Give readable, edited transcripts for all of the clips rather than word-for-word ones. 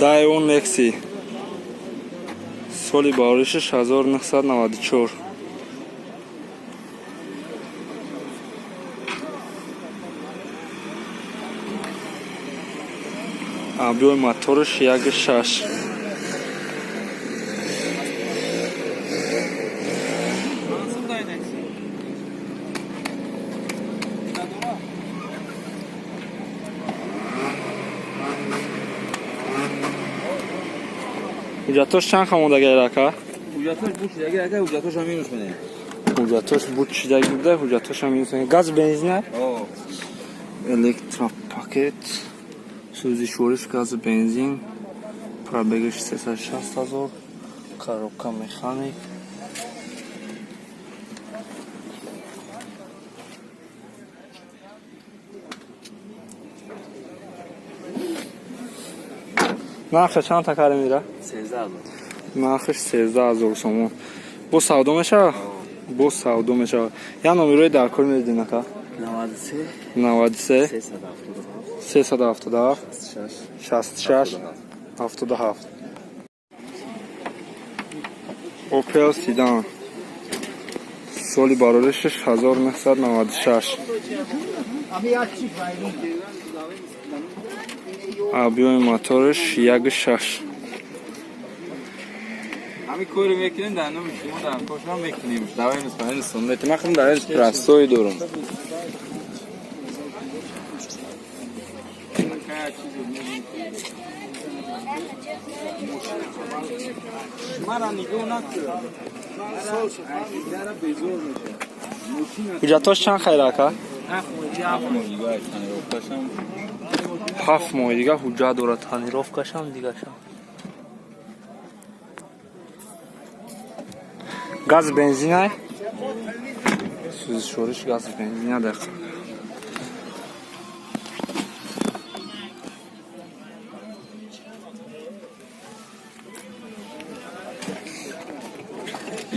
Daewoo Nexi, соли бароришаш 1994. Объёми мотораш 1,6. Ҳуҷҷатош чанд ха мондаги, ака? Ҳуҷҷатош буд шидаги, ака, ҳуҷҷатошам минус менем. Ҳуҷҷатош буд шидаги буда, ҳуҷҷатошам минус менем. Газ, бензина, электропакет, сӯзишвориш газ, бензин, пробегаш 360 ҳазор, коробка механик. Нархша чанд такаре мира? 13 000. Нархаш 13 000 сомон. Бо савдо мешавад? Бо савдо мешавад. Я номерои дар кор медидин, ака? 93. 93. 377. 377. 66. 66 77. Opel Sedan, соли бароришаш 1996, объёми мотораш 1,6. Ҳамин коре мекунем дар номи шумо, дар кошам мекунем. Давай нусхаи суннати. Ман худам дар простой дорам. Мара нигоҳ накун. Безор мешавад. Ҳуҷҷатош чанд хайр, ака? 7 моҳ дига тонировкашам. 7 моҳи дига ҳуҷҷат дорад, тонировкашам, дигашам. Газ, бензинай, сӯзишвориш газ, бензина дақ.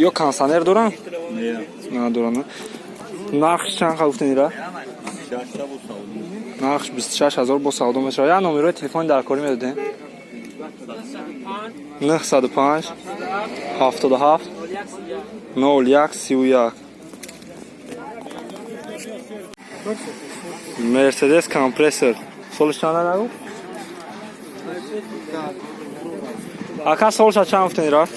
Ё кондиционер дорам? Надорам. Нархш чанд ха гуфтен ира? Нархш 26 000, бо савдо мешавад. Я номерои телефони дар корӣ медодем? 905 77 01 31. Мерседес Компрессор солиш чанд нагу, ака? Солша чанд гуфтен ира?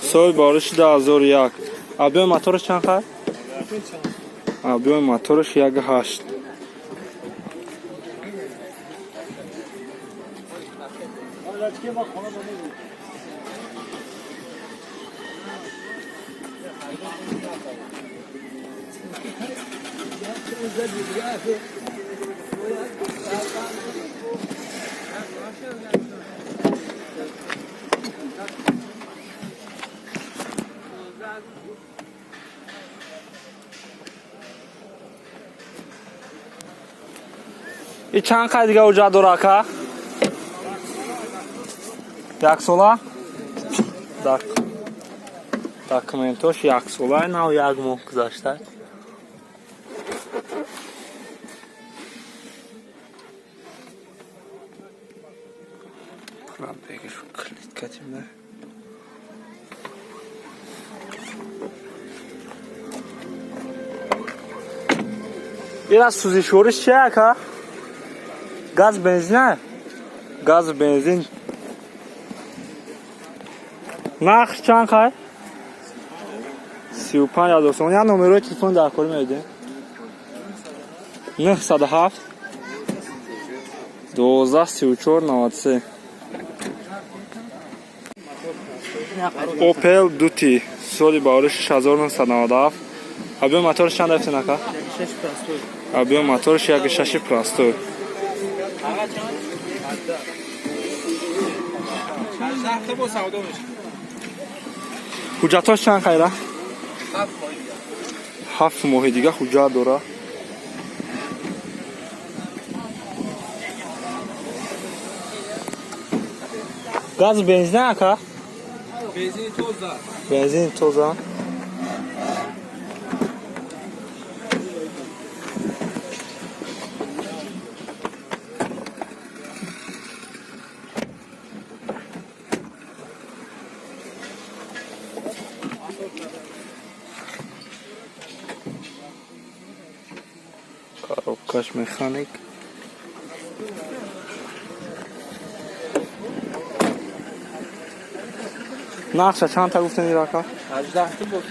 Соли бориши 2001. Объёми мотораш чанд хай? Объёми мотораш 1,8. И чанд қай дига ҳуҷҷат дора, ака? Яксола документош, яксола, нав як моҳ гузашта. Пробегаш клеткатимда. Ира сӯзишвориш чи, ака? Газ, бензина? Газ, бензин. Нарх чанд хай? 35 000 сомон. Я номерои телефон дар корӣ медодем? 907 12 34 93. Opel Duty, соли баҳори 1997. Объёми мотораш чанд рафтен, ака? Объёми мотораш 1,6, простой. 16 бо савдо мешавад. Ҳуҷҷатош чанд хайра? 7 моҳ дига. 7 моҳи дига ҳуҷҷат дора. Газ, бензин, ака? Бензини тоза. Бензин тоза. Коробкаш механик. Нархша чандта гуфтем, ирака? 18 бо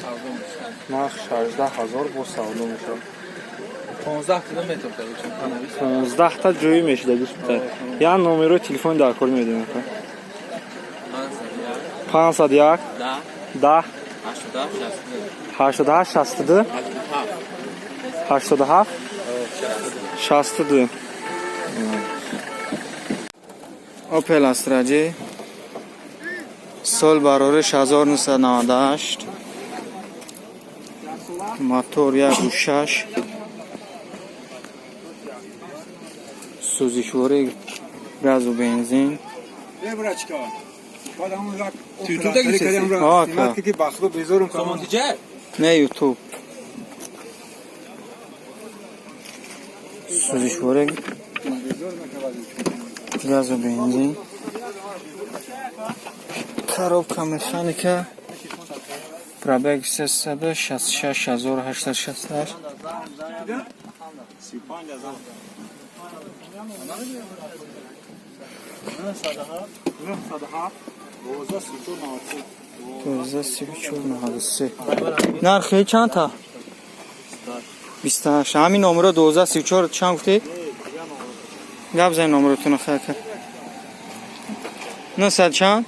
савдо мешавад. Нарх 18 000, бо савдо мешавад. 15 километр. 15 та ҷоӣ мешуда, гуфта. Я номерои телефони дар кор медиҳем, ака. 501 10 88 62 87 62. Opel Astra J, сол барориш 1998, мотор 1.6, сӯзишворӣ газу бензин. Ака. Не, Ютуб. Сӯзишворӣ газу бензин, коробка механика, пробег 366 868. 123493. Нархи чандта? 28. Ҳамин номеро 1234 чанд гуфтед? Гап зани, номеротуна хайка. 900 чанд?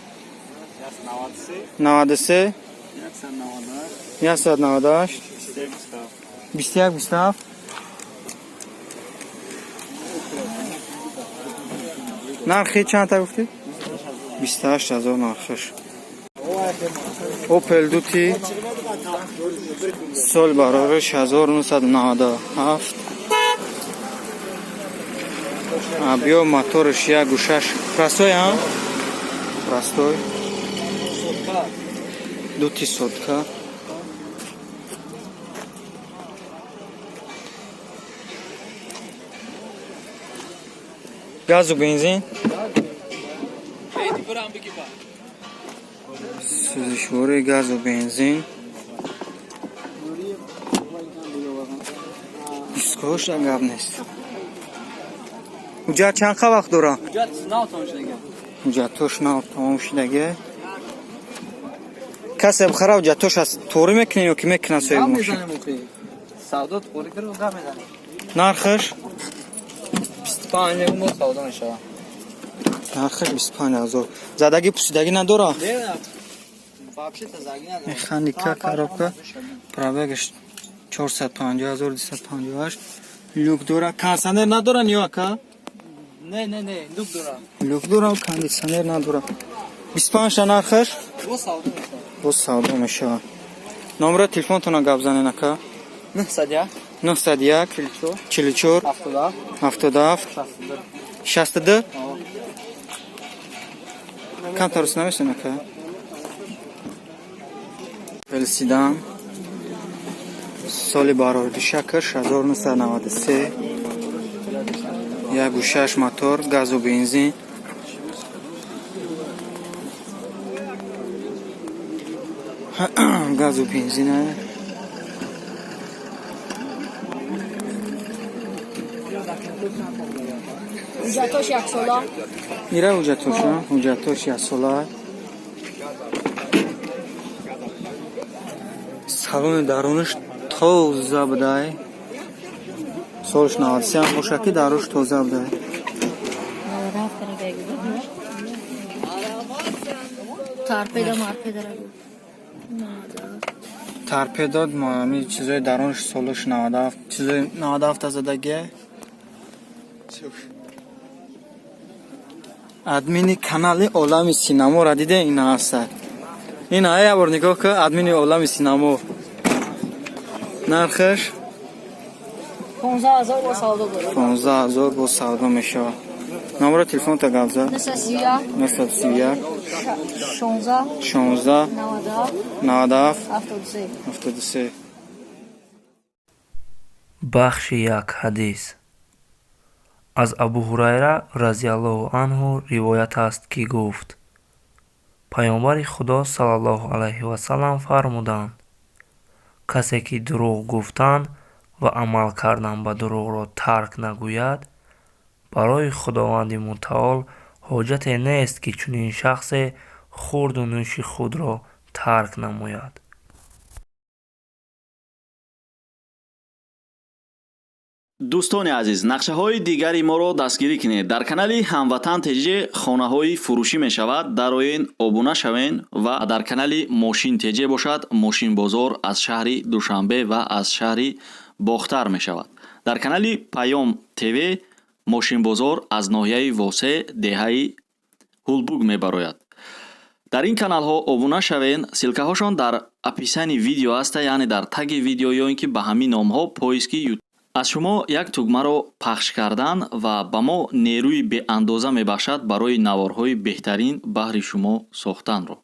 93 198 21 27. Нархи чандта гуфтед? 28 000 нархаш. Opel Due T, сол барориш 1997, биё, моторш 1.6, простой, а простой, дути сотка. Газу бензин, сӯзишвории газу бензин, дискоша гап нест. Ҳуҷҷат чанд қа вақт дора? Ҳуҷҷатош нав тамом шудаге. Касе бихара, ҳуҷҷатош аз торӣ мекунед ё ки мекунад соҳиби мошин? Савдо қӯри кир гап мезанем. Нархаш? 25 мо савдо мешавад. Нархаш 25 000. Задагӣ, пусидагӣ надора? Вообще-то заги надорад. Механика, коробка, пробегаш 450 258, люк дора, кондиционер надора, ниё, ака? Не, не, не, люк дора. Люк дора, кондиционер надора. 25 нархаш. Бо савдо мешавад. Боз савдо мешавад. Номера телефонтона гап занен, ака. 901 901 44 44 77 77 62. 62. Камтар рус намесен, ака. Седан, соли барордишакаш 1993, 1.6 мотор, газу бензин. Газу бензина. Ҳуҷҷатош яксола. Ира ҳуҷҷатош, ҳуҷҷатош яксола. Салони дарунаш тоза будай. Солш 93 ҳам боша, ки даруш тоза будай. 97 пробег. Торпедо марпедо. Торпедо, ами чизои дарунаш солаш 97, чизои 97 задагия. Админи канали Олами Синаморо диде, ина ҳастад. Ина як бор нигоҳ кун, админи Олами Синамо. Нархаш? 15 ҳазор, бо савдо дорад. 15 ҳазор, бо савдо мешавад. Номеро телефонта гап зад. 931 931 16 16 97 97 73. 73. Бахши як ҳадис. Аз Абу Ҳурайра разиаллоҳу анҳу ривоят аст, ки гуфт: Паёмбари Худо саллаллоҳу алайҳи васаллам фармуданд: «Касе ки дурӯғ гуфтан ва амал кардан ба дурӯғро тарк нагӯяд, барои Худованди Мутаол ҳоҷате нест, ки чунин шахсе хӯрду нӯши худро тарк намояд. Дӯстони азиз, нақшаҳои дигари моро дастгирӣ кунед. Дар канали Ҳамватан ТЖ хонаҳои фурӯшӣ мешавад, дароен, обуна шавен, ва дар канали Мошин ТЖ бошад, мошинбозор аз шаҳри Душанбе ва аз шаҳри Бохтар мешавад. Дар канали Паём ТВ мошинбозор аз ноҳияи Восе, деҳаи Ҳулбук мебарояд. Дар ин каналҳо обуна шавен, ссылкаҳошон дар описании видео аста, яъне дар таги видео ё ин ки ба ҳамин номҳо поиски. Аз шумо як тугмаро пахш кардан ва ба мо нерӯи беандоза мебахшад барои наворҳои беҳтарин баҳри шумо сохтанро.